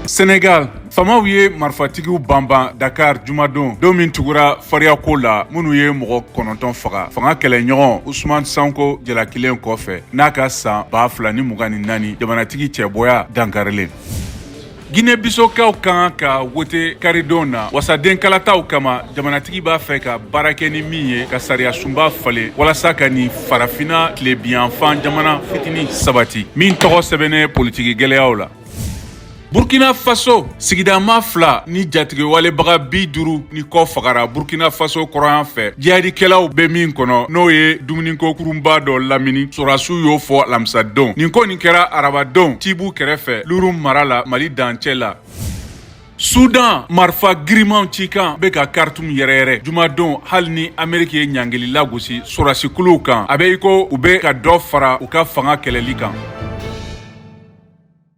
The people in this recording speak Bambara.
Senegal, faamaw ye marifatigiw banban Dakar jumadon, don min tugura fariyako la minnu ye mɔgɔ 9 faga, fanga kɛlɛɲɔgɔn Usman Sanko jalakilen kɔfɛ n'a ka san 2024 jamanatigi cɛbɔya dankarilen. Guinée Bissaukaw kan ka wote karidon na wasaden kalataw kama, jamanatigi b'a fɛ ka baara kɛ ni min ye ka sariya sunba falen walasa ka nin farafina tilebinyanfan jamana fitinin sabati min tɔgɔ sɛbɛnnen politiki gɛlɛyaw la. Burkina Faso, sigidama 2 ni jatigɛwalebaga 50 ni kɔ fagara Burkina Faso kɔrɔyan fɛ, jihadikɛlaw bɛ min kɔnɔ, n'o ye dumuniko kurunba dɔ lamini, sɔrɔdasiw y'o fɔ alamisadon. Nin ko nin kɛra arabadon Tibu kɛrɛfɛ, Luru mara la, Mali dancɛ la. Sudan, marifa girimanw cikan bɛ ka Khartoum yɛrɛyɛrɛ jumadon, hali ni Ameriki ye ɲangili lagosi sɔrɔdasikuluw kan, a bɛ i ko u bɛ ka dɔ fara u ka fanga kɛlɛli kan.